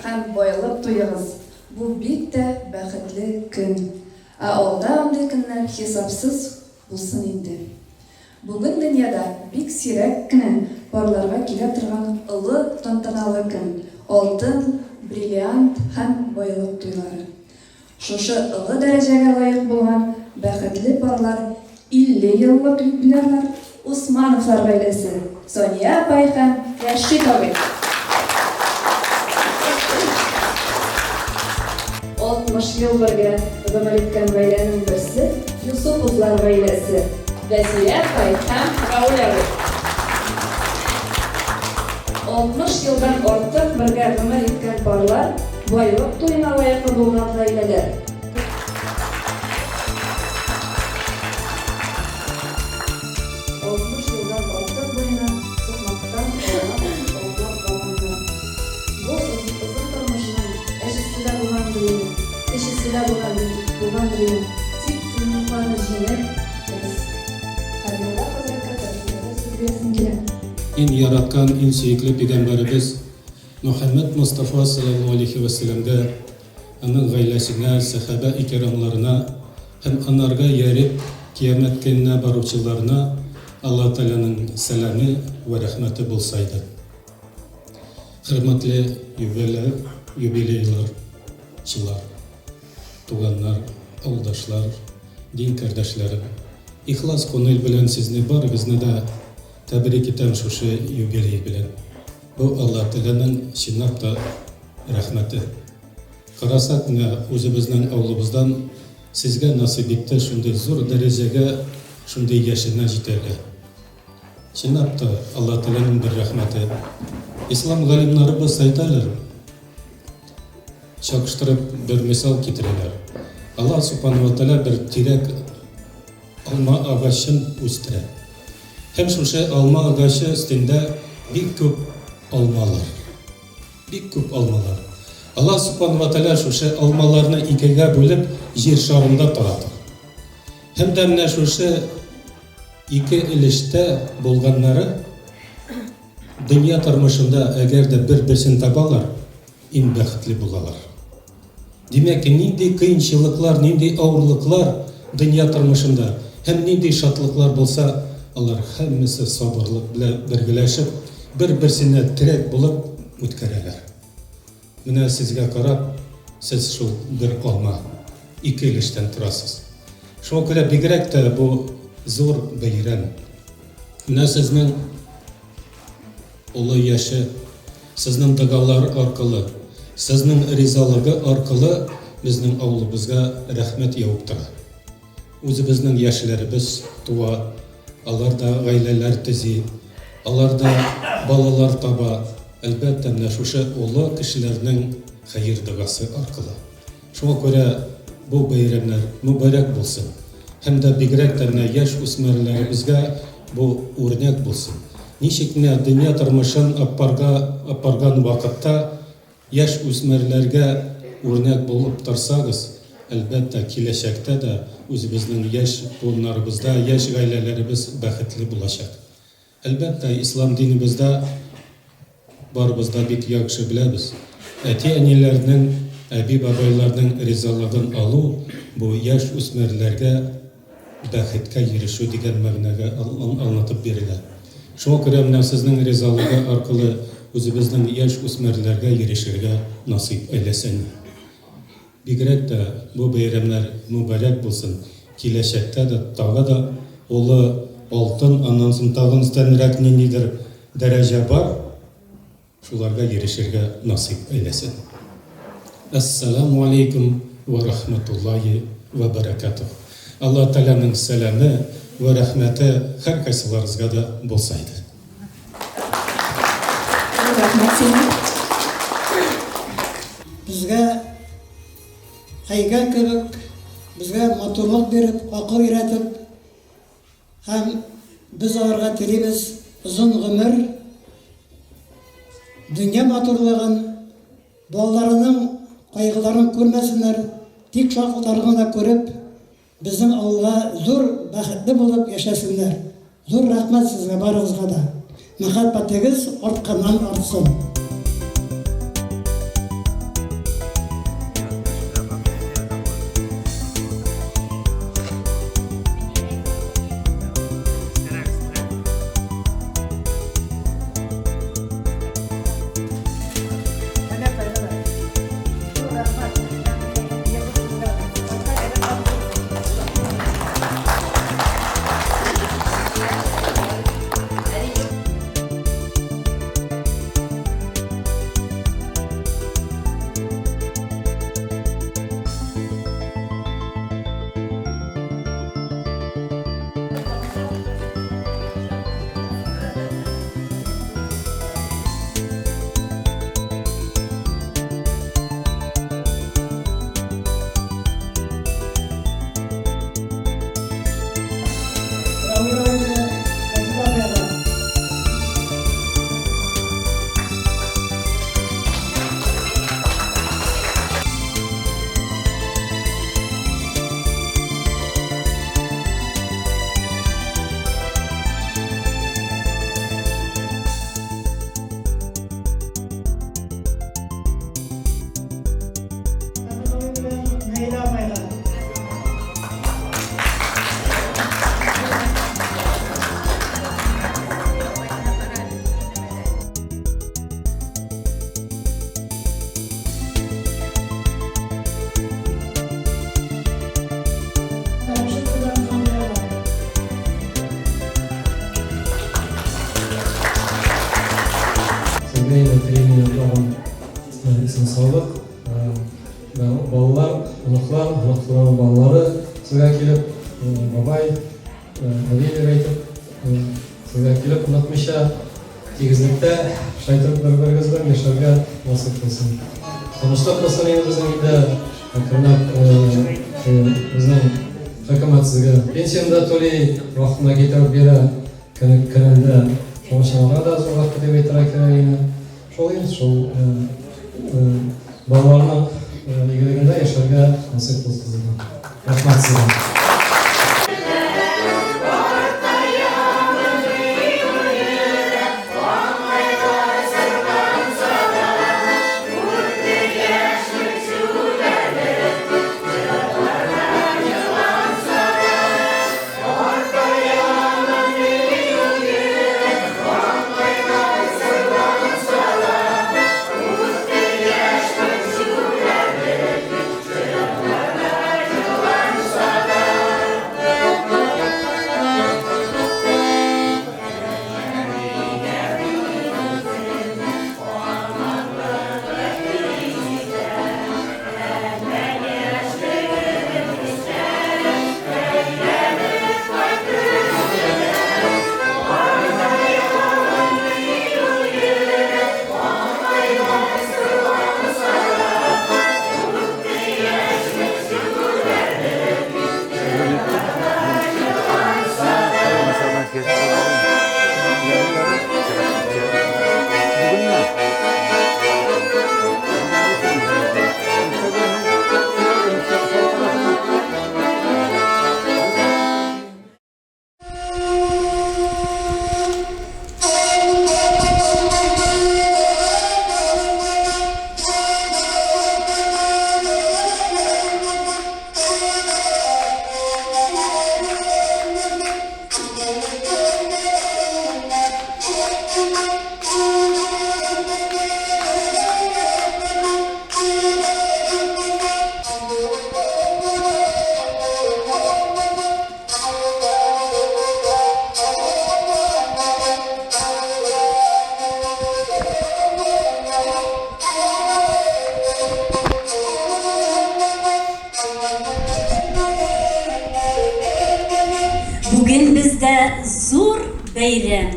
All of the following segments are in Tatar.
һәм байлык туегыз! Бу бик тә бәхетле көн. Ә алда андый көннәр хисапсыз булсын инде. Бүген дөньяда бик сирәк кенә парларга килә торган олы тантаналы көн, алтын, бриллиант һәм байлык туйлары. Шушы олы дәрәҗәгә лаек булган бәхетле парлар 50 еллык юбилярлар, Усмановлар гаиләсе, Сания апай һәм Рәшит абый. 60 ел бергә гомер иткән гаиләнең берсе, Юсуповлар гаиләсе, Вәсилә апай һәм Рауль абый. 60 елдан артык бергә гомер иткән парлар, байлык туена лаеклы булган гаиләләр. 60 елдан артык буена сукмактан аулак атлап барганнар. Бу озын тормышның әчесе дә булгандыр инде, төчесе дә булгандыр инде, тик кыенлыкларны җиңеп, без Хәбибулла хәзрәткә тәбрикләргә сүз бирәсем килә. Иң яраткан, иң сөекле пигамбәребез Мөхәммәд Мостафа салләллаһу алейһи вә сәлләмгә, аның гаиләсенә, сәхабә-и кирамларына һәм анарга ияреп кыямәт көненә баручыларына Аллаһ Тәгаләнең сәламе вә рәхмәте булсайды. Хөрмәтле юбиле, юбилейлар, чылар, туганнар, авылдашлар, дин кардәшләрем! Ихлас күңел белән сезне барыгызны да тәбрик итәм шушы юбилей белән. Бу Аллаһ Тәгаләнең чынлап та рәхмәте. Карасак, менә үзебезнең авылыбыздан сезгә насыйп итте шундый зур дәрәҗәгә, шундый яшенә җитәргә. Чынлап та, Аллаһ Тәгаләнең бер рәхмәте. Ислам галимнарыбыз әйтәләр, чагыштырып бер мисал китерәләр. Аллаһ Субхану ва Тәгалә бер тирәк алма агачын үстерә. Һәм шушы алма агачы өстендә бик күп алмалар. Бик күп алмалар. Аллаһ Субхану ва Тәгалә шушы алмаларны икегә бүлеп җир шарында тарата. Һәм дә менә шушы ике өлештә булганнары дөнья тормышында әгәр дә бер-берсен табалар, иң бәхетле булалар. Димәк, нинди кыенчылыклар, нинди авырлыклар дөнья тормышында һәм нинди шатлыклар булса, алар һәммәсе сабырлык белән бергәләшеп, бер-берсенә терәк булып үткәрәләр. Менә сезгә карап, сез шул бер алма, ике өлештән торасыз. Шуңа күрә бигрәк тә бу зур бәйрәм. Менә сезнең Олы яше, сезнең догалар аркылы, сезнең ризалыгы аркылы безнең авылыбызга рәхмәт явып тора. Үзебезнең яшьләребез туа, алар да гаиләләр төзи, алар да балалар таба, әлбәттә, менә шушы олы кешеләрнең хәер-догасы аркылы. Шуңа күрә бу бәйрәмнәр мөбарәк булсын һәм дә бигрәк тә менә яшь үсмерләребезгә бу үрнәк булсын. Ничек менә дөнья тормышын аппарга аппарган вакытта яшь үсмерләргә үрнәк булып торсагыз, әлбәттә, киләчәктә дә үзебезнең яшь буыннарыбызда, яшь гаиләләребез бәхетле булачак. Әлбәттә, ислам динебездә барыбыз да бик яхшы беләбез, әти-әниләрнең, әби-бабайларның ризалыгын алу, бу яшь үсмерләргә бәхеткә ирешү дигән мәгънәгә аңлатып бирелә. Шуңа күрә менә сезнең ризалыгы аркылы үзебезнең яшь үсмерләргә ирешергә насыйп әйләсен. Бигрәк тә бу бәйрәмнәр мөбарәк булсын, киләчәктә дә тагы да олы алтын, аннан соң тагын өстәнрәк ниндидер дәрәҗә бар, шуларга ирешергә насыйп әйләсен. Әссәламү алейкүм вә рахмәтуллаһи вә бәрәкәтүһ. Аллаһ Тәгаләнең сәламе вә рәхмәте һәркайсыларызга да булса иде. Рәхмәт сиңа. Безгә һәйкәл кебек, безгә матурлык биреп, акыл өйрәтеп һәм без аларга телибез озын гомер, дөнья матурлыгын, балаларының кайгыларын күрмәсеннәр, тик шатлыкларын гына күреп, Безнең авылга зур бәхетле булып яшәсеннәр. Зур рәхмәт сезгә барыгызга да. Мәхәббәтегез артканнан артсын. тагын исән саулык. Балалар, оныклар, оныкларның балалары сезгә килеп, бабай, әби дип әйтеп, сезгә килеп онытмыйча, тигезлектә, шулай итеп бер-берегез белән яшәргә насыйп булсын. Тынычлык булсын инде безнең илдә, әкренләп безнең хөкүмәт сезгә пенсияне дә түли, вакытында китереп бирә. Көнендә шуның өчен аңа да зур рәхмәт дип әйтергә кирәк иде. Шул инде, шул балаларның игелегендә яшәргә насыйп булсын сезгә. Рәхмәт сезгә. Бүген бездә зур бәйрәм.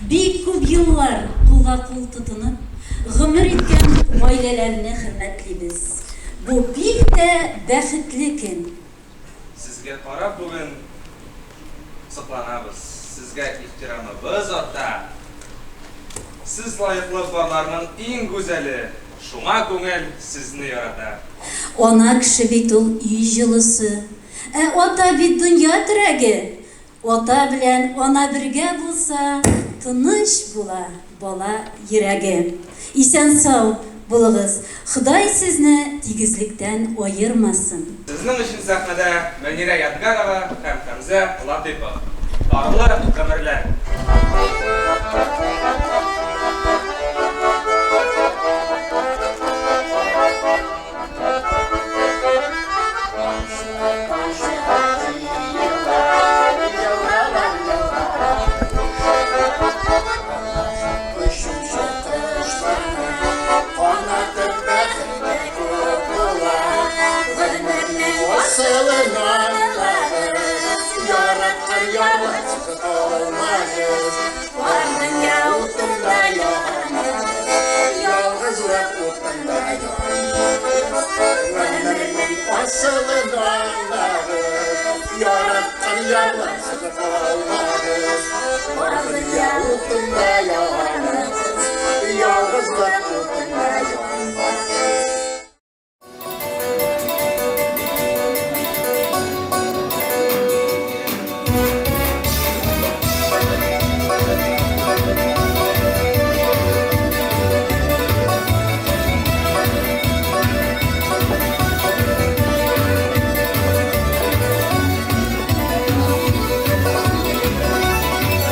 Бик күп еллар кулга-кул тотынып гомер иткән гаиләләрне хөрмәтлибез. Бу бик тә бәхетле көн. Сезгә карап бүген сокланабыз, Сезгә ихтирамыбыз арта. Сез лаеклы парларның иң гүзәле, Шуңа күңел сезне ярата. Ана кеше бит ул өй җылысы. Ә ата бит дөнья терәге. Ата белән ана бергә булса, тыныч була бала йөрәге. Исән-сау булыгыз, Ходай сезне тигезлектән аермасын. Сезнең өчен сәхнәдә Мөнирә Ядгарова һәм Хәмзә Латыйпов. Парлы гомерләр.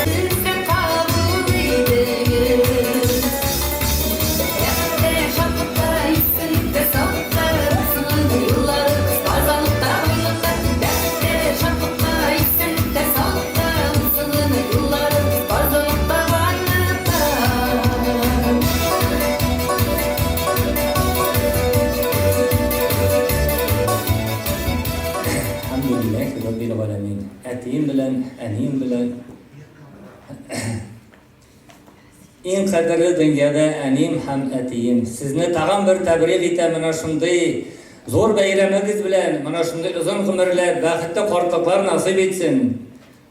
Безне кабул итегез. галәмин. Әтием белән, әнием белән. Иң кадерле дөньяда әнием һәм әтием. Сезне тагын бер тәбрик итәм менә шундый зур бәйрәмегез белән, менә шундый озын гомерләр, бәхетле картлыклар насыйп итсен.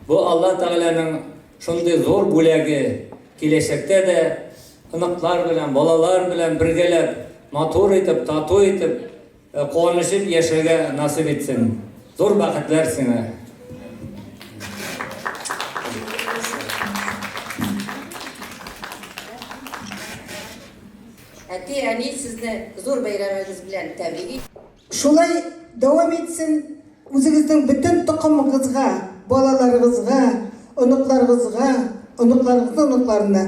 Бу Алла Тәгаләнең шундый зур бүләге. Киләчәктә дә оныклар белән, балалар белән бергәләп, матур итеп, тату итеп, Куанышып яшәргә насыйп итсен. Зур бәхетләр сиңа. Әти, әни, сезне зур бәйрәмегез белән тәбрик итәм. Шулай дәвам итсен, үзегезнең бөтен токымыгызга, балаларыгызга, оныкларыгызга, оныкларыгызның оныкларына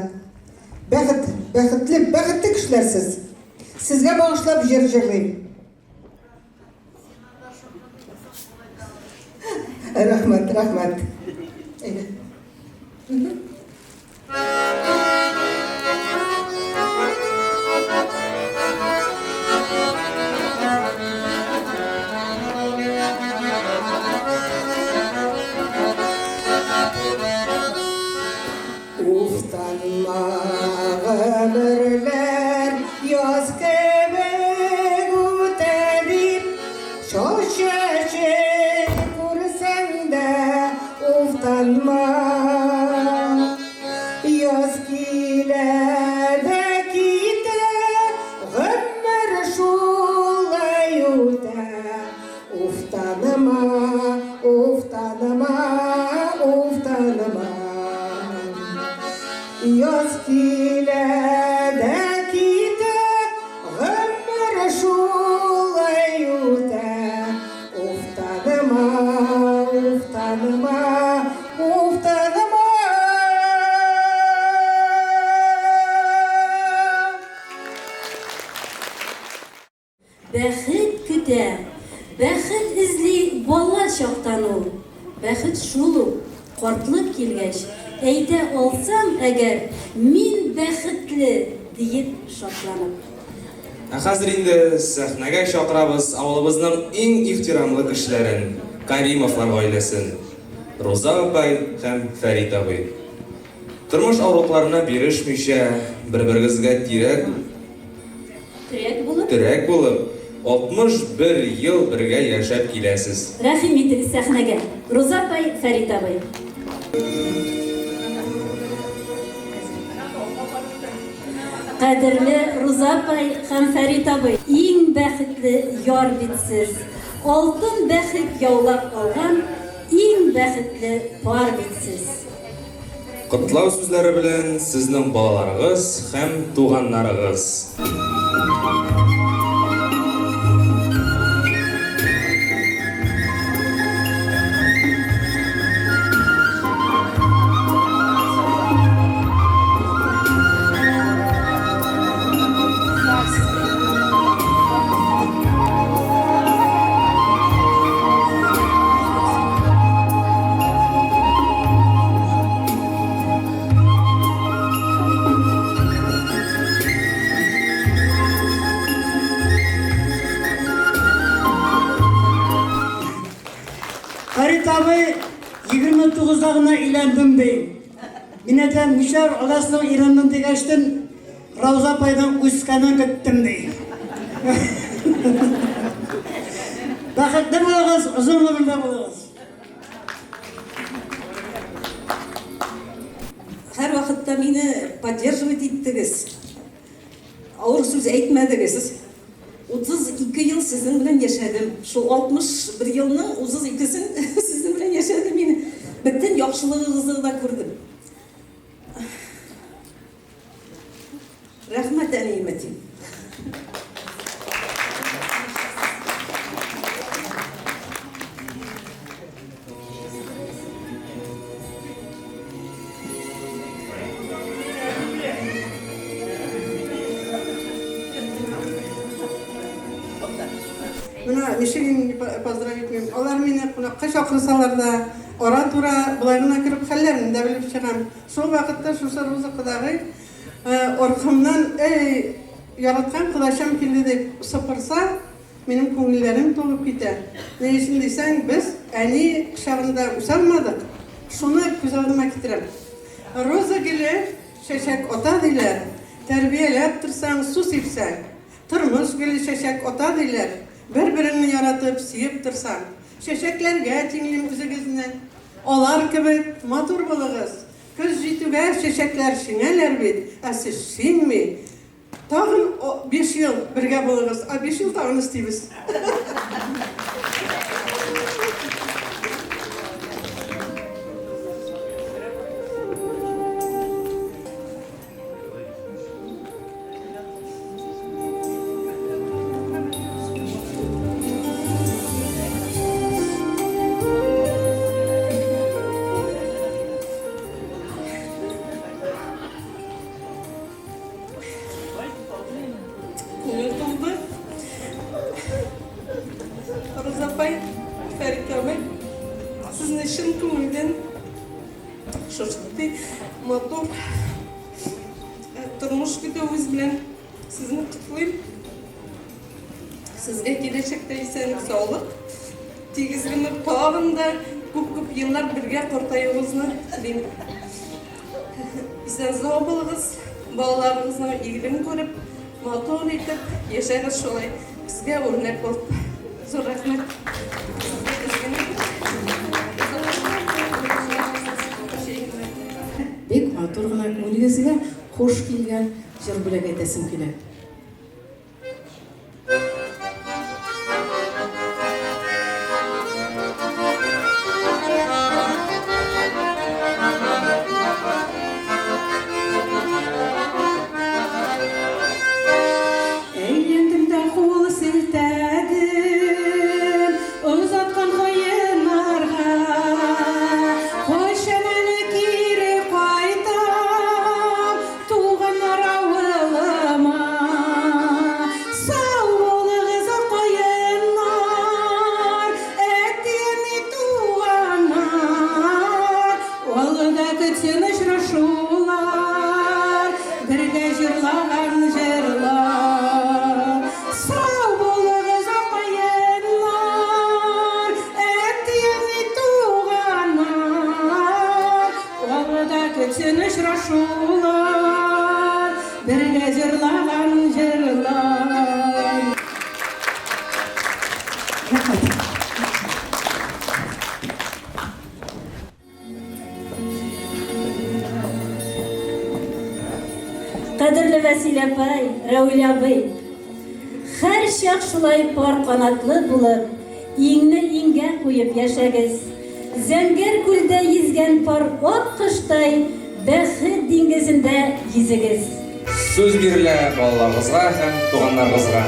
бәхет, бәхетле, бәхетле кешеләр сез. Сезгә багышлап җыр җырлыйм. Рәхмәт, рәхмәт. Әйдә. Уфтанма гомерләр яз кебек үтә дип, Шау чәчәк күрсәң дә уфтанма. Яз килә дә китә, гомер шулай үтә. Уфтаныма, уфтаныма, уфтаныма. Яз килә дә китә, гомер шулай үтә. Уфтаныма, уфтаныма, уфтаныма. Бәхет көтә, бәхет эзли бала чактан ул. Бәхет шул ул, картлык килгәч, әйтә алсам әгәр, мин бәхетле, диеп шатланып. Ә хәзер инде сәхнәгә чакырабыз авылыбызның иң ихтирамлы кешеләрен, Каримовлар гаиләсен, Руза апай һәм Фәрит абый. Тормыш авырлыкларына бирешмичә, бер-берегезгә тирәк Терәк булып. Терәк булып, 61 ел бергә яшәп киләсез. Рәхим итегез сәхнәгә, Роза апай, Фәрит абый. Кадерле Роза апай һәм Фәрит абый, иң бәхетле яр бит сез. Алтын бәхет яулап алган иң бәхетле пар бит сез. Котлау сүзләре белән сезнең балаларыгыз һәм туганнарыгыз. Фәрит абый 29-да гына өйләндем ди. Мин әйтәм, ничә аласың өйләндем дигәчтен, Рауза апайның үскәнен көттем ди. Бәхетле булыгыз, озын гомерле булыгыз. Һәрвакытта мине поддерживать иттегез. Авыр сүз әйтмәдегез. 32 ел сезнең белән яшәдем. Шул 61 елның 32-сен сезнең белән яшәдем мин. Бөтен яхшылыгыгызны да күрдем. Рәхмәт, әнием, әтием. Менә ничек инде поздравить итмим. Алар мине кунакка чакырсалар да, ара-тура болай гына кереп хәлләрен дә белеп чыгам. Шул вакытта шушы Роза кодагый аркамнан, Әй, яраткан кодачам килде дип сыпырса, минем күңелләрем тулып китә. Ни өчен дисәң, без әни кочагында үсә алмадык, шуны күз алдыма китерәм. Роза гөле чәчәк ата диләр, тәрбияләп торсаң, су сипсәң. Тормыш гөле чәчәк ата диләр, бер-береңне яратып, сөеп торсаң. Чәчәкләргә тиңлим үзегезне. Алар кебек матур булыгыз. Көз җитүгә чәчәкләр шиңәләр бит, ә сез шиңми. Тагын 5 ел бергә булыгыз, а 5 ел тагын өстибез. Күңел тулды. Роза апай, Фәрит абый, сезне чын күңелдән шушындый матур тормыш көтүебез белән сезне котлыйм. Сезгә киләчәктә исәнлек, саулык, тигез гомер, тагын да күп-күп еллар бергә картаюыгызны телим. Исән-сау булыгыз, балаларыгызның игелеген күреп, матур итеп яшәгез шулай, безгә үрнәк булып. Зур рәхмәт. Бик матур гына күңелегезгә хуш килгән җыр бүләк итәсем килә. Әйләндем дә кул селтәдем Озаткан каеннарга. Кайчан әле кире кайтам Туганнар авылыма. Сау булыгыз, ак каеннар, Әти-әни, туганнар. Алда көтсен очрашулар, Бергә җырлаган җырлар. Сау булыгыз, ак каеннар, Әти-әни, туганнар. Алда көтсен очрашулар, Бергә җырлаган җырлар. Рәхмәт. Кадерле Вәсилә апай, Рәүил абый! Һәрчак шулай пар канатлы булып, иңне иңгә куеп яшәгез. Зәңгәр күлдә йөзгән пар ак коштай бәхет диңгезендә йөзегез. Сүз бирелә балаларыгызга һәм туганнарыгызга.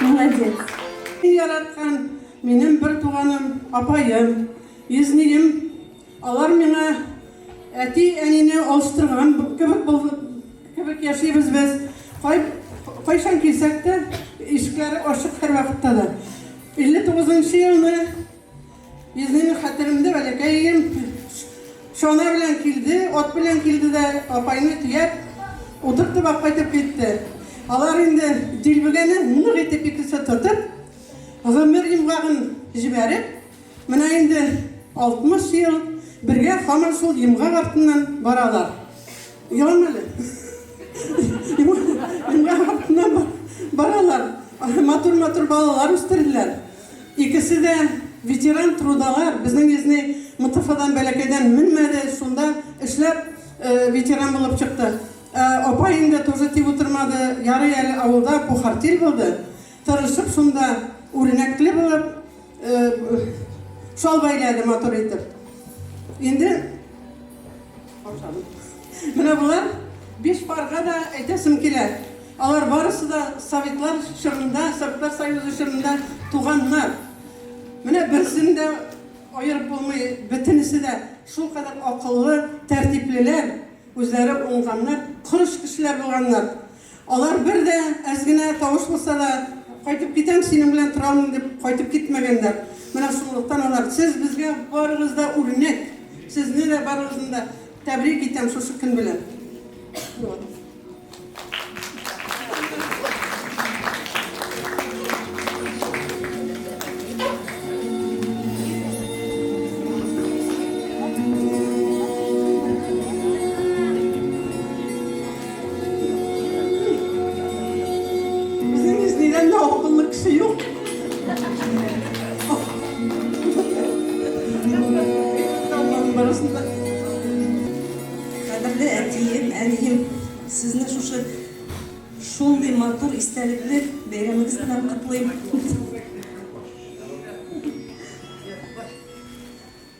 Молодец. Яраткан минем бер туганым, апаем, йөзнием. Алар миңа әти-әнине алыштырган кебек булды, кебек яшибез без. Кай, кайчан килсәк тә, ишекләре ачык һәрвакытта да. 59 нчы елны Безнең хәтеремдә бәләкәем чана белән килде, ат белән килде дә апайны төяп, утыртып алып кайтып китте. Алар инде дилбегәне нык итеп икесе тотып, гомер йомгагын җибәреп, менә инде 60 ел бергә һаман шул йомгак артыннан баралар. Елама әле. Йомгак артыннан баралар. Матур-матур балалар үстерделәр. Икесе дә ветеран трудалар, безнең йөзне МТФдан бәләкәйдән менмәде, шунда эшләп ветеран булып чыкты. Апа инде тоже тик утырмады, ярый әле авылда пухартель булды. Тырышып шунда үрнәкле булып шал бәйләде матур итеп. Инде менә болар биш парга да әйтәсем килә. Алар барысы да Советлар чорында, Советлар Союзы чорында туганнар. Менә берсен дә аерып булмый, бөтенесе дә шулкадәр акыллы, тәртиплеләр, үзләре уңганнар, корыч кешеләр булганнар. Алар бер дә, әз генә тавыш булса да, кайтып китәм, синең белән тора алмыйм дип кайтып китмәгәннәр. Менә шунлыктан алар, сез безгә барыгыз да үрнәк. Сезне дә барыгызны да тәбрик итәм шушы көн белән. Вот. Безнең Нижнийдән дә акыллы кеше юк. Кадерле әтием, әнием, сезне шушы шундый матур истәлекле бәйрәмегез белән котлыйм.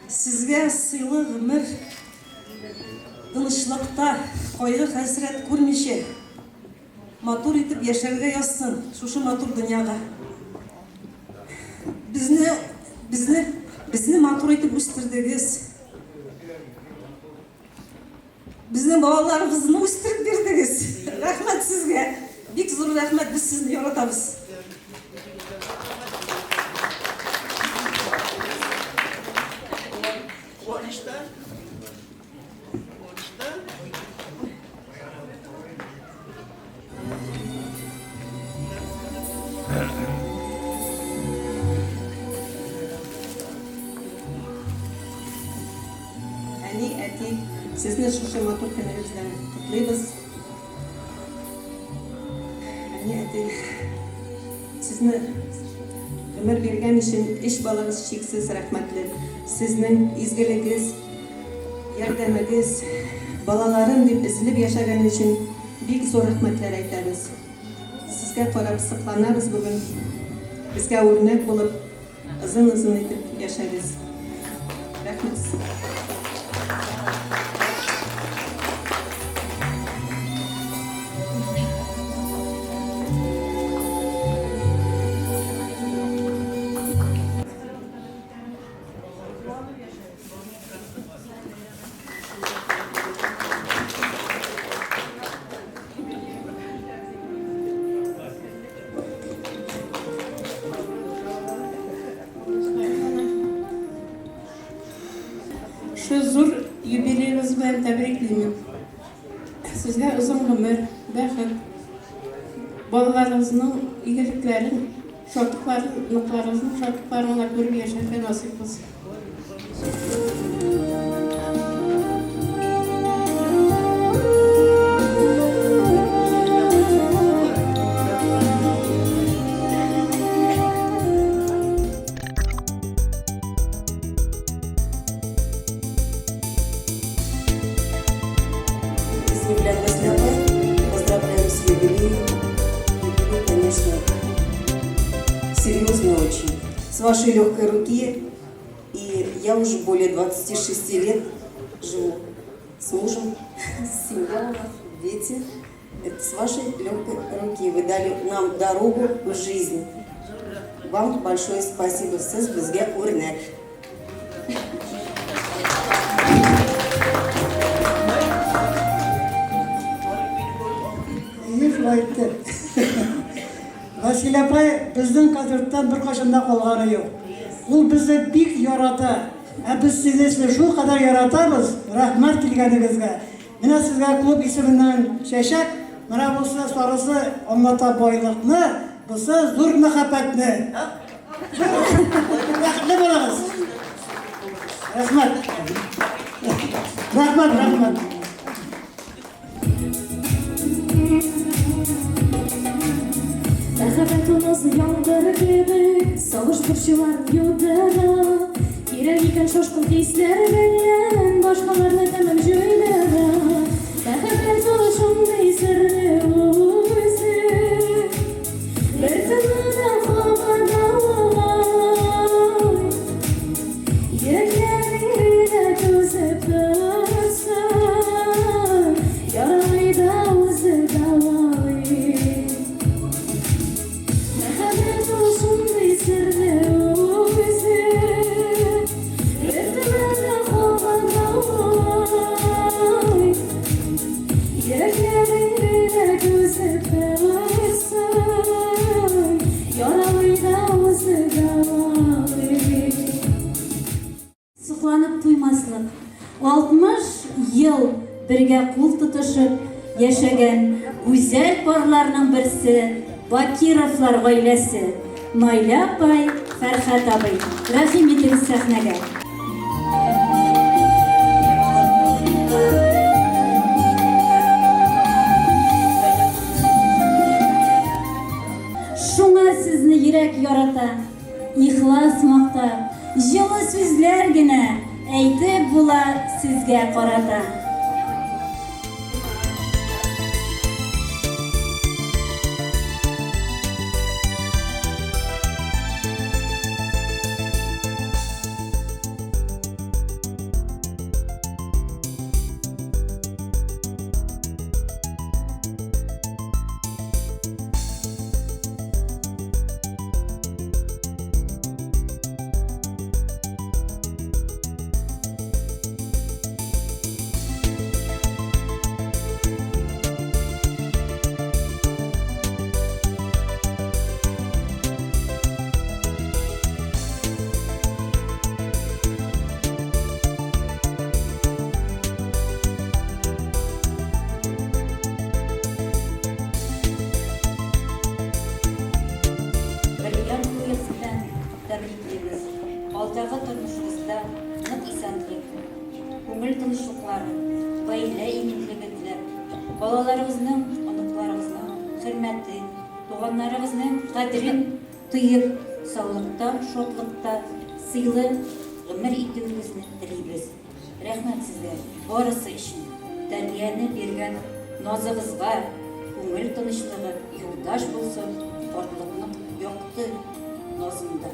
Сезгә сыйлы гомер, тынычлыкта, кайгы-хәсрәт күрмичә, матур итеп яшәргә язсын шушы матур дөньяда. Безне, безне, безне матур итеп үстердегез. Безнең балаларыбызны үстереп бирдегез. Рәхмәт сезгә. Бик зур рәхмәт, без сезне яратабыз. Әни, әти, сезне шушы матур көнегез белән котлыйбыз. Әни, әти, сезне гомер биргән өчен өч балагыз чиксез рәхмәтле. Сезнең изгелегез, ярдәмегез, балаларым дип өзелеп яшәгән өчен бик зур рәхмәтләр әйтәбез. Сезгә карап сокланабыз бүген. Безгә үрнәк булып, озын-озын итеп яшәгез. Рәхмәт сезгә. Шу зур юбилеегыз белән тәбриклимен. Сезгә озын гомер, бәхет, балаларыгызның игелекләрен, шатлыкларын, оныкларыгызның шатлыкларын гына күреп яшәргә насыйп булсын. Поздравляем с юбилеем. Юбилей, конечно, серьезный очень. С вашей легкой руки, и я уже более 26 лет живу с мужем, семья у нас, дети. Это с вашей легкой руки вы дали нам дорогу в жизнь. Вам большое спасибо. Сез безгә үрнәк. Әйе, шулай итте. Василә апай безнең концерттан беркайчан да калганы юк. Ул безне бик ярата. Ә без сезне шулкадәр яратабыз. Рәхмәт килгәнегезгә. Менә сезгә клуб исеменнән чәчәк, менә бусы сарысы аңлата байлыкны, бусы зур мәхәббәтне. Бәхетле булыгыз. Рәхмәт. Рәхмәт, рәхмәт. Мәхәббәт ул назлы яңгыр кебек, Сагыш борчуларын юдыра. Кирәк икән шашкын хисләр белән Башкаларны тәмам җуйдыра. Мәхәббәт ул шундый серле үзе, Бер тынны бергә кул тотышып яшәгән гүзәл парларның берсе, Бакировлар гаиләсе, Наилә апай, Фәрхәт абый. Рәхим итегез сәхнәгә. Шуңа сезне йөрәк ярата, ихлас мактап, җылы сүзләр генә әйтеп була сезгә карата. Бриллиант туегыз белән тәбриклибез. Алдагы тормышыгызда нык исәнлек, күңел тынычлыклары, гаилә иминлеге теләп, балаларыгызның, оныкларыгызның хөрмәтен, туганнарыгызның кадерен тоеп, саулыкта, шатлыкта сыйлы гомер итүегезне телибез. Рәхмәт сезгә барысы өчен, тәрбияне биргән назыгызга, күңел тынычлыгы юлдаш булсын картлыкның якты назында.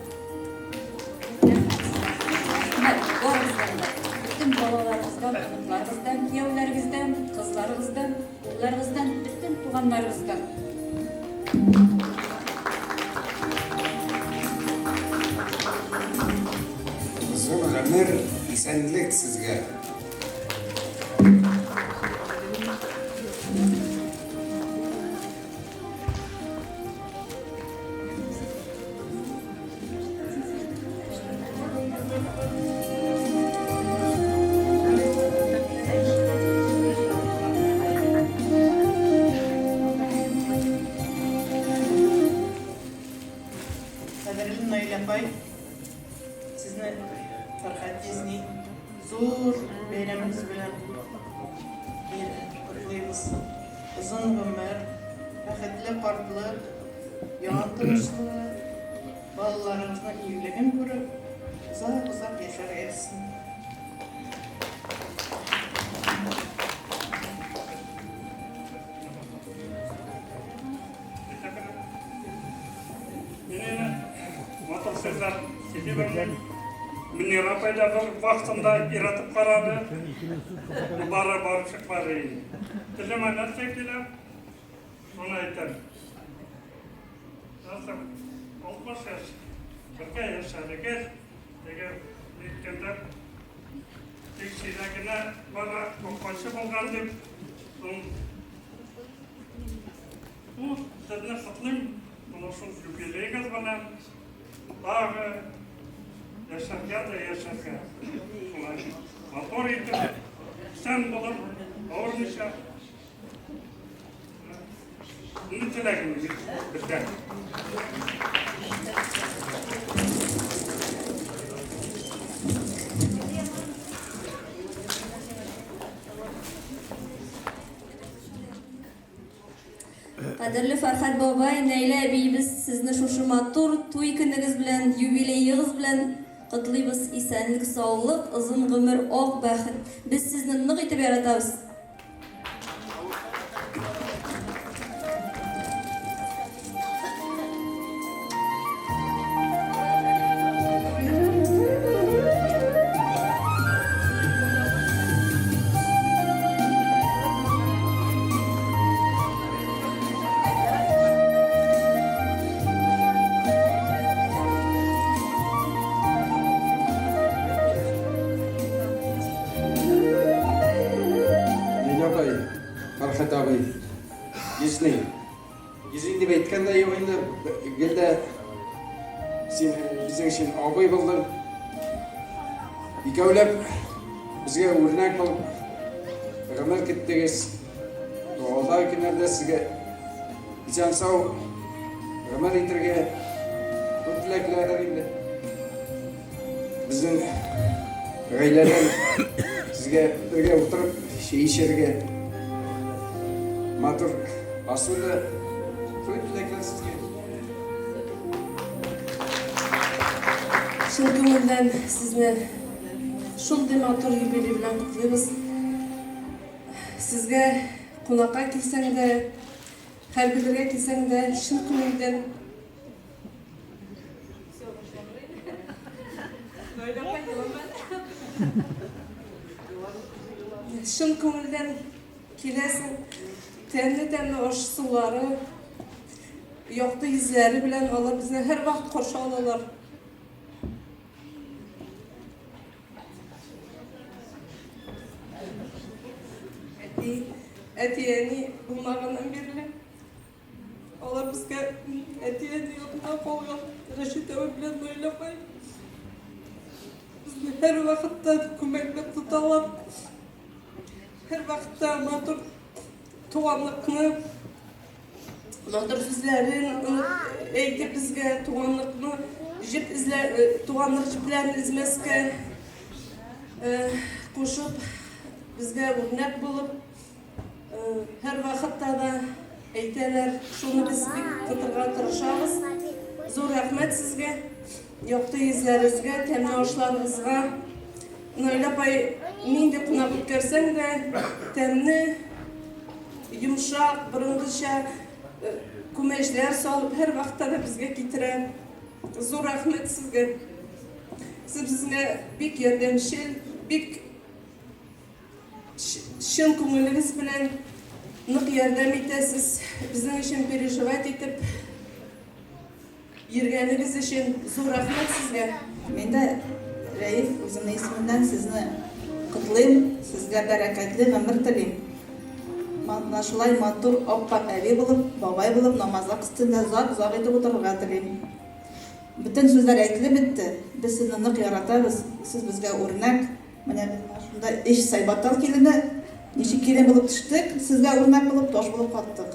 Рәхмәт сезгә. Рәхмәт барыгыздан да, бөтен балаларыгыздан, оныкларыгыздан, кияүләрегездән, кызларыгыздан, улларыгыздан, бөтен туганнарыгыздан. Озын гомер, исәнлек сезгә! Кадерле Наилә апай, сезне Фәрхәт җизни зур бәйрәмегез белән котлыйбыз. Озын гомер, бәхетле картлык, яңа тынычлыгы, балаларыгызның игелеген күреп, озак-озак яшәргә язсын. Мин матур сүзләр сөйли белмим. Мөнир апай да бер вакытында өйрәтеп карады. Бары барып чыкмады инде. Телемә нәрсә килә, шуны әйтәм. Нәрсә, 60 яшь бергә яшәдегез, теге әйткәндә, тик чиләгенә бара капкачы булган дип, Бу сезне котлыйм, менә шул юбилеегыз белән. Тагы яшәргә дә яшәргә. Шулай матур итеп, исән булып, авырмыйча. Ни теләгем бездән. Кадерле Фәрхәт бабай, Нәйлә әбиебез, сезне шушы матур туй көнегез белән, юбилеегыз белән котлыйбыз. Исәнлек, саулык, озын гомер, ак бәхет. Без сезне нык итеп яратабыз. Ләйлә апай, Фәрхәт абый, Гизни. Гизни дип әйткән дә юк инде, гел дә син безнең өчен абый булдың. Икәүләп безгә үрнәк булып. гомер көттегез. Алдагы көннәрдә сезгә исән-сау гомер итәргә күп теләкләр инде. Безнең гаиләдән сезгә бергә утырып чәй эчәргә матур асылда шулай теләкләр сезгә. Чын күңелдән сезне шундый матур юбилей белән котлыйбыз. Сезгә кунакка килсәң дә, хәл белергә килсәң дә, чын күңелдән Чын күңелдән киләсең, тәмле-тәмле аш-сулары, якты йөзләре белән алар безне һәрвакыт каршы алалар. Әти, әти-әни булмаганнан бирле алар безгә әти-әни янында калган Рәшит абый белән Наилә апай безне һәрвакытта күмәкләп тоталар. Һәрвакытта матур туганлыкны Матур сүзләрен әйтеп безгә туганлыкны җеп эзлә, туганлык җепләрен өзмәскә кушып, безгә үрнәк булып, һәрвакытта да әйтәләр, шуны без бик тотырга тырышабыз. Зур рәхмәт сезгә, якты йөзләрегезгә, тәмле ашларыгызга. Наилә апай, нинди кунак үткәрсәң дә, тәмле Йомшак, борынгыча күмәчләр салып, һәрвакытта да безгә китерә. Зур рәхмәт сезгә. Сез безгә бик ярдәмчел, бик чын күңелегез белән нык ярдәм итәсез. Безнең өчен переживать итеп. Йөргәнегез өчен зур рәхмәт сезгә. Мин дә, Рәиф, үземнең исемемнән сезне котлыйм, сезгә бәрәкәтле гомер телим. Менә шулай матур ап-ак әби булып, бабай булып намазлык өстендә озак-озак итеп утырырга телим. Бөтен сүзләр әйтелеп бетте. Без сезне нык яратабыз, сез безгә үрнәк. Менә без менә шунда өч Сайбатал килене ничек килен булып төштек, сезгә үрнәк булып, таш булып каттык.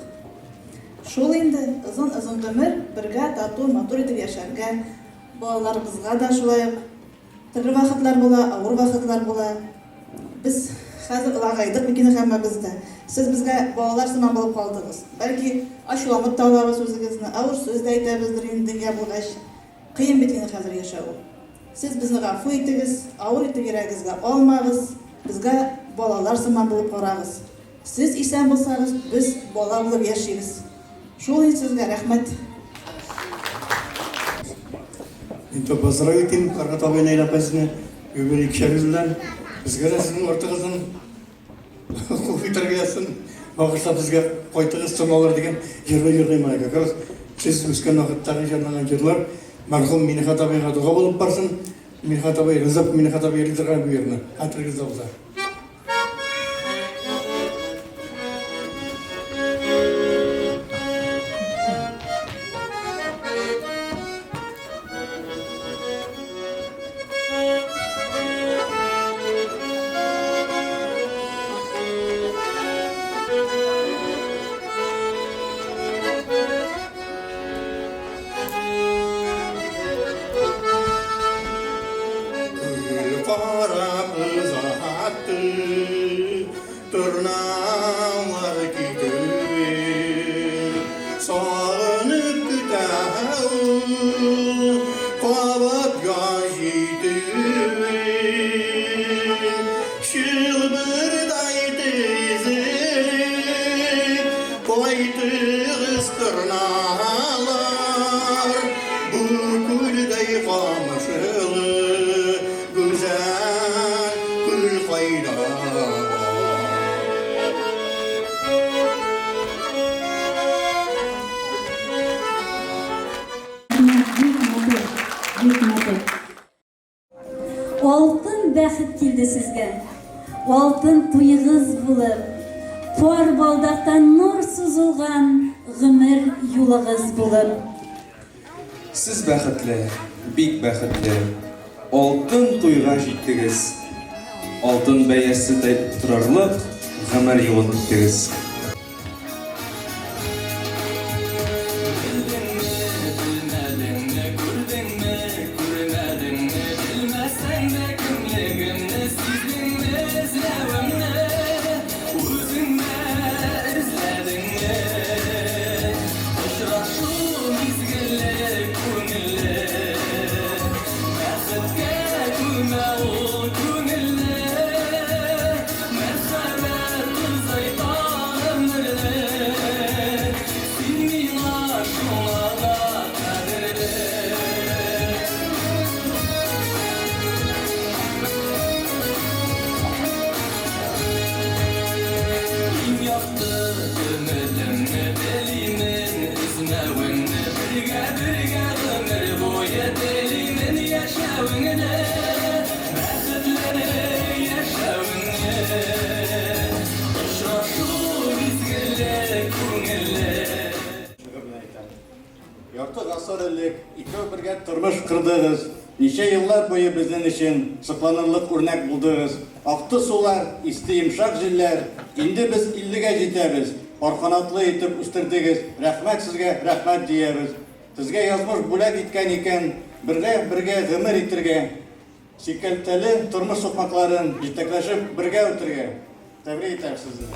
Шул инде, озын-озын гомер, бергә тату, матур итеп яшәргә, балаларыбызга да шулай ук. Төрле вакытлар була, авыр вакытлар була. Без хәзер олагайдык бит инде һәммәбез дә. Сез безгә балалар сыман булып калдыгыз. Бәлки, ачуланып та алабыз үзегезне, авыр сүз дә әйтәбездер инде дөнья булгач. Кыен бит инде хәзер яшәү. Сез безне гафу итегез, авыр итеп йөрәгегезгә алмагыз, безгә балалар сыман булып карагыз. Сез исән булсагыз, без бала булып яшибез. Шул инде сезгә рәхмәт. Мин то поздравить итим Фәрхәт абый Наил апа сезне юбилей кичәгез белән. Безгә дә сезнең артыгыздан кул итәргә язсын. Багышлап безгә кайтыгыз торналар дигән җырны җырлыйм менә как раз сез үскән вакыттагы җырланган җырлар мәрхүм Минхәт абыйга дога булып барсын. Минхәт абый риза, Минхәт абый йөри торган бу җырны. Хәтерегездә булса. Күл карап озатты, Торналар китүен Сагынып көтә ул, Кабат яз җитүен. Чылбырдай тезелеп, Кайтыгыз, торналар, Бу күлдәй камышлы Гүзәл күл кайда бар? Бик матур, бик матур. Алтын бәхет килде сезгә. Алтын туегыз булып, пар балдактан нур сузылган гомер юлыгыз булып. Сез бәхетле, бик бәхетле, алтын туйга җиттегез. Алтын бәяседәй торырлык гомер юлын үттегез. Ярты гасыр элек икәү бергә тормыш кордыгыз. Ничә еллар буе безнең өчен сокланырлык үрнәк булдыгыз. Акты сулар, исте йомшак җилләр. Инде без иллегә җитәбез. Пар канатлы итеп үстердегез. Рәхмәт сезгә, рәхмәт диябез. Сезгә язмыш бүләк иткән икән, бергә, бергә гомер итергә. Сикәлтәле тормыш сукмакларын җитәкләшеп бергә үтергә. Тәбрик итәм сезне.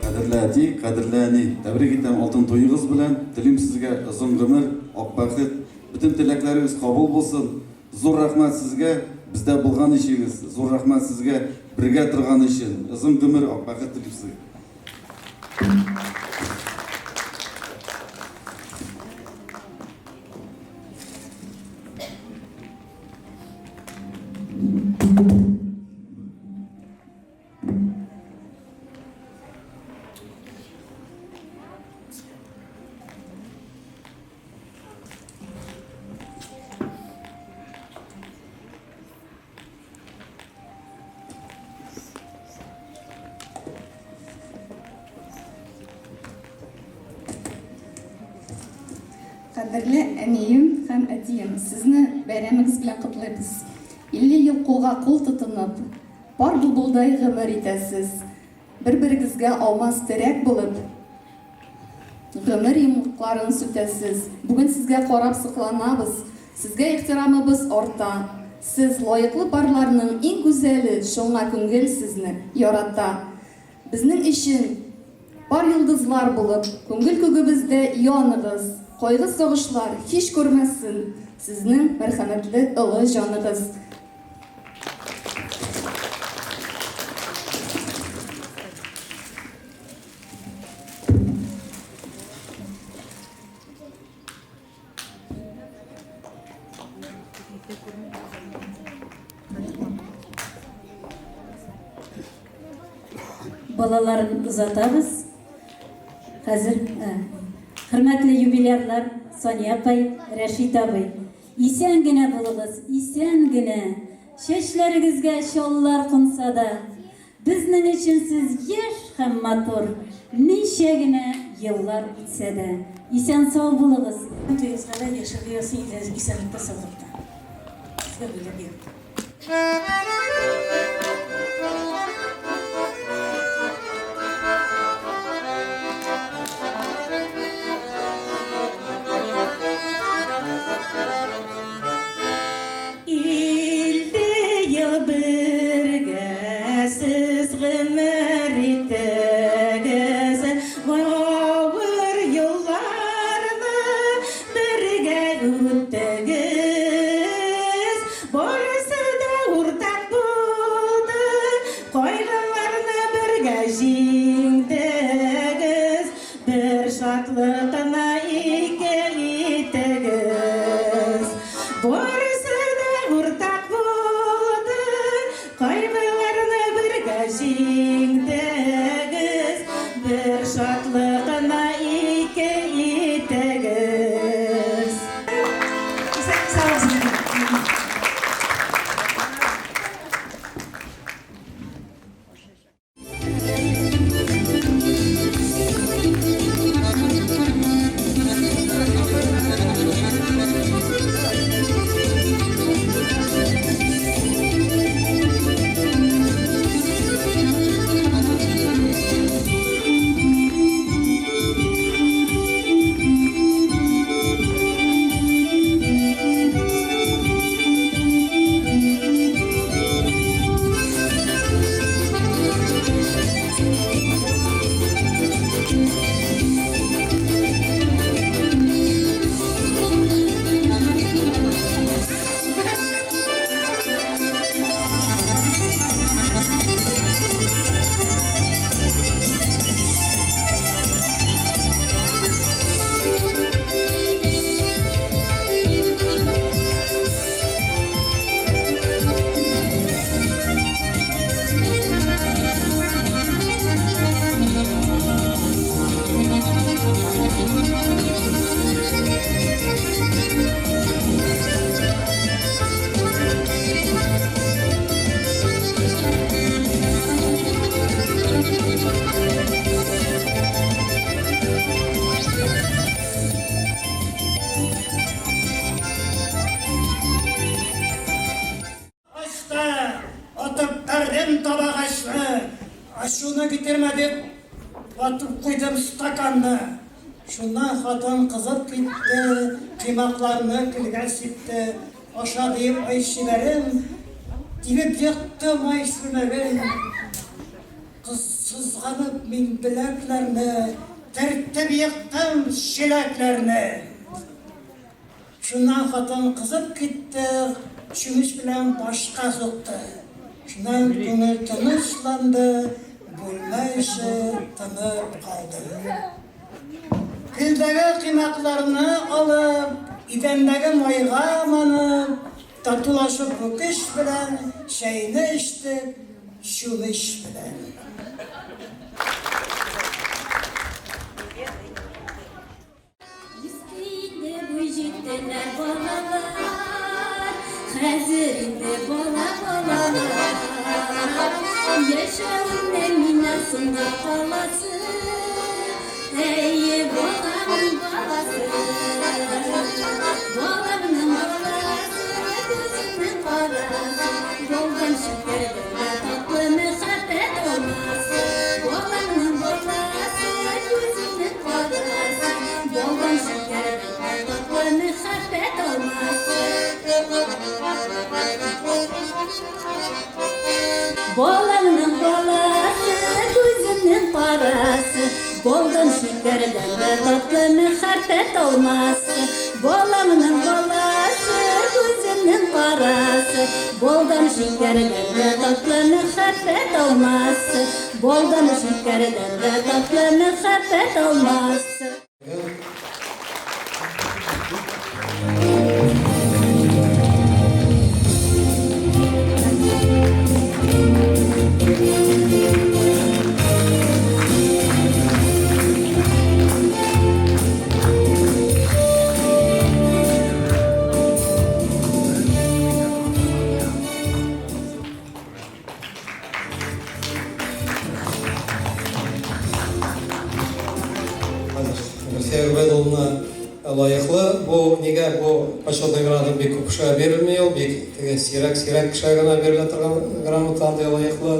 Кадерле әти, кадерле әни, тәбрик итәм алтын туегыз белән. Телим сезгә озын гомер, ак бәхет, бөтен теләкләрегез кабул булсын. Зур рәхмәт сезгә, бездә булган өчегез. Зур рәхмәт сезгә, бергә торган өчен. Озын гомер, ак бәхет телим сезгә. Кадерле әнием һәм әтием, сезне бәйрәмегез белән котлыйбыз. 50 ел кулга кул тотынып, пар былбылдай гомер итәсез. Бер-берегезгә алмас терәк булып, Гомер йомгакларын сүтәсез. Бүген сезгә карап сокланабыз, сезгә ихтирамыбыз арта. Сез, лаеклы парларның иң гүзәле, шуңа күңел сезне ярата. Безнең өчен пар йолдызлар булып, күңел күгебездә яныгыз. Кайгы-сагышлар һич күрмәсен сезнең мәрхәмәтле олы җаныгыз. Балаларын озатабыз. Хәзер хөрмәтле юбилярлар Сания апай, Рәшит абый. Исән генә булыгыз, исән генә. Чәчләрегезгә чаллар кунса да, Безнең өчен сез яшь һәм матур, ничә генә еллар үтсә дә. Исән-сау булыгыз! Туегызга да яшәргә язсын исәнлектә саулыкта. Сезгә бүләк йорт. Илле ел бергә сез гомер иттегез, Авыр елларны бергә үттегез. Барысы да уртак булды, Кайгыларны бергә җиңдегез. Бер шатлыкны ике итегез. Барысы да уртак булды, Кайгыларны бергә җиңдегез. Бер шатлыкны ике итегез. Исән-сау. Күтәрдем табагачны, ачуны китермә дип, ватып куйдым стаканны. Шуннан хатын кызып китте, коймакларны көлгә сипте. Аша диеп, ай чибәрем, тибеп екты май чүлмәген. Кыз сызганып мин беләкләрне, төртеп ектым чиләкләрне. Шуннан хатын кызып китте, чүмеч белән башка сукты. Шуннан күңел тынычланды, бүлмә эче тынып калды. Көлдәге коймакларны алып, идәндәге майга манып, татулашып бу көч белән чәйне эчтек, чүмеч белән. Үсте инде буй җиттеләр балалар, Хәзер инде бала балалар. Яшәвемнән миннән соңга каласы, Әйе, баламның баласы. Баламның баласы, күземнең карасы, Балдан шикәрдән дә татлы мәхәббәт алмасы. Баламның баласы, күземнең карасы, Балдан шикәрдән дә татлы мәхәббәт алмасы. Баламның баласы, күземнең карасы, Балдан шикәрдән дә татлы мәхәббәт алмасы. Баламның баласы, күземнең карасы, Балдан шикәрдән дә татлы мәхәббәт алмасы. Балдан шикәрдән дә татлы мәхәббәт алмасы. Гөлфия Гобәйдулловна лаеклы. Бу нигә бу почетный грамота бик күп кешегә бирелми ул, бик теге сирәк-сирәк кешегә генә бирелә торган грамота андый лаеклы.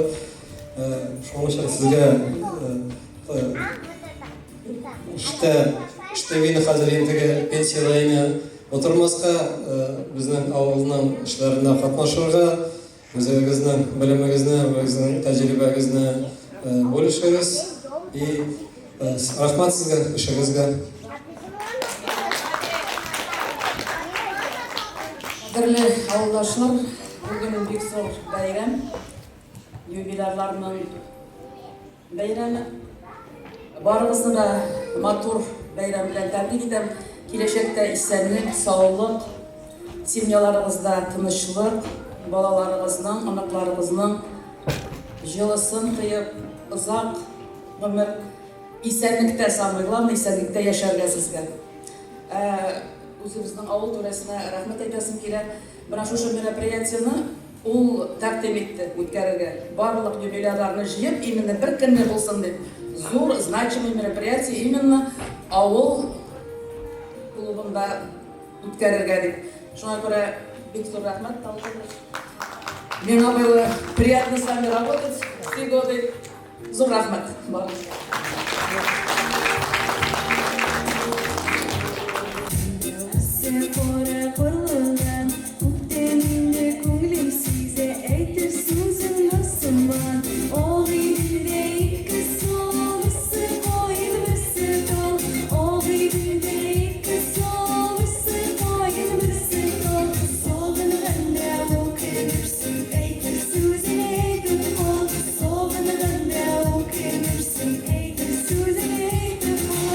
Шуның өчен сезгә эштә эштә хәзер инде теге пенсиядә инде утырмаска, безнең авылның эшләренә катнашырга, үзегезнең белемегезне, үзегезнең тәҗрибәгезне бүлешегез. И рәхмәт сезгә эшегезгә. Кадерле авылдашлар, бүген бик зур бәйрәм, юбилярларның бәйрәме. Барыгызны да матур бәйрәм белән тәбрик итәм. Киләчәктә исәнлек, саулык, семьяларыгызда тынычлык, балаларыгызның, оныкларыгызның җылысын тоеп, озак гомер, исәнлектә, самое главное, исәнлектә яшәргә сезгә. Ә үзебезнең авыл түрәсенә рәхмәт әйтәсем килә. Менә шушы мероприятиене ул тәкъдим итте үткәрергә. Барлык юбилярларны җыеп, именно бер көнне булсын дип. Зур, значимый мероприятие именно авыл клубында үткәрергә дип. Шуңа күрә бик зур рәхмәт, Талгат. Миңа было приятно с вами работать все годы. Зур рәхмәт барыгызга. Кара карлыган, күптән инде күңелем сизә, әйтер сүзем бар сыман. Агыйделдә ике сал, берсе каен, берсе тал. Агыйделдә ике сал, берсе каен, берсе тал. Сагынганда үкенерсең, әйтер сүзең әйтеп кал. Сагынганда үкенерсең, әйтер сүзең әйтеп кал.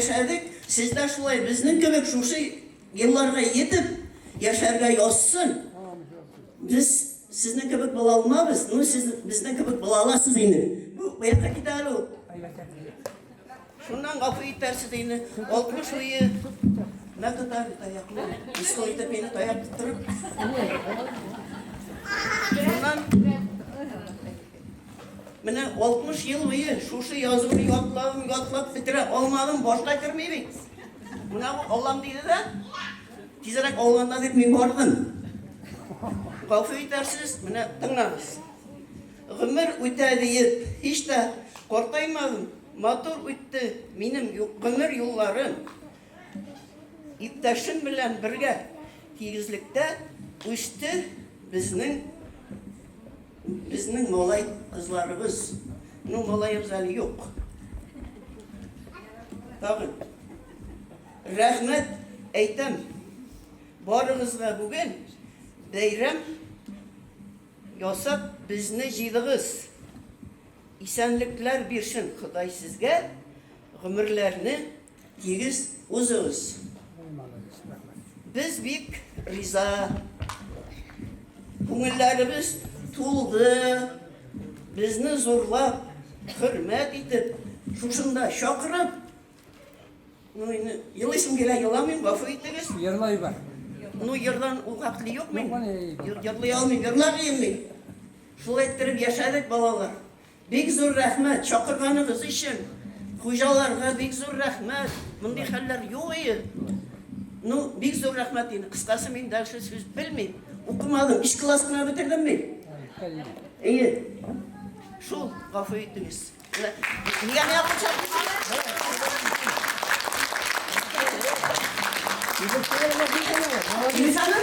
яшәдек, сез дә шулай безнең кебек шушы елларга йетеп яшәргә язсын. Без сезнең кебек була алмабыз, ну сез безнең кебек була аласыз инде. Бу каякка китә әле ул? Шуннан гафу итәрсез инде. 60 уе мә тота таякны. Мыскыл итеп мине таяк тоттырып. Шуннан Менә 60 ел буе шушы язуны ятладым, ятлап бетерә алмадым, башка керми бит. Менә бу Аллам диде дә, тизрәк алганда дип мин бардым. Гафу итәрсез, менә тыңлагыз. Гомер үтә диеп, һич тә картаймадым, матур үтте минем гомер юлларым. Иптәшем белән бергә тигезлектә үсте безнең Безнең малай кызларыбыз, ну малаебыз әле юк. Тагын. Рәхмәт әйтәм. Барыгызга бүген бәйрәм ясап безне җыйдыгыз. Исәнлекләр бирсен Ходай сезгә, гомерләрне Тигез узыгыз. Без бик риза. Күңелләребез тулды. Безне зурлап, хөрмәт итеп, шушында чакырып, ну, инде елыйсым килә, еламыйм, гафу итегез. Ерлай бар. Ну, ердан ул хәтле юк мин. Ерлый алмыйм, ерламыйм мин. Шулай иттереп яшәдек, балалар. Бик зур рәхмәт чакырганыгыз өчен. Хуҗаларга бик зур рәхмәт. Мондый хәлләр юк ие. Ну, бик зур рәхмәт инде. Кыскасы, мин дальше сүз белмим. Укымадым, өч класс кына бетердем мин. Әйе. Шул, гафу итегез. Нигә миңа кул чаптыгыз? Телефоны?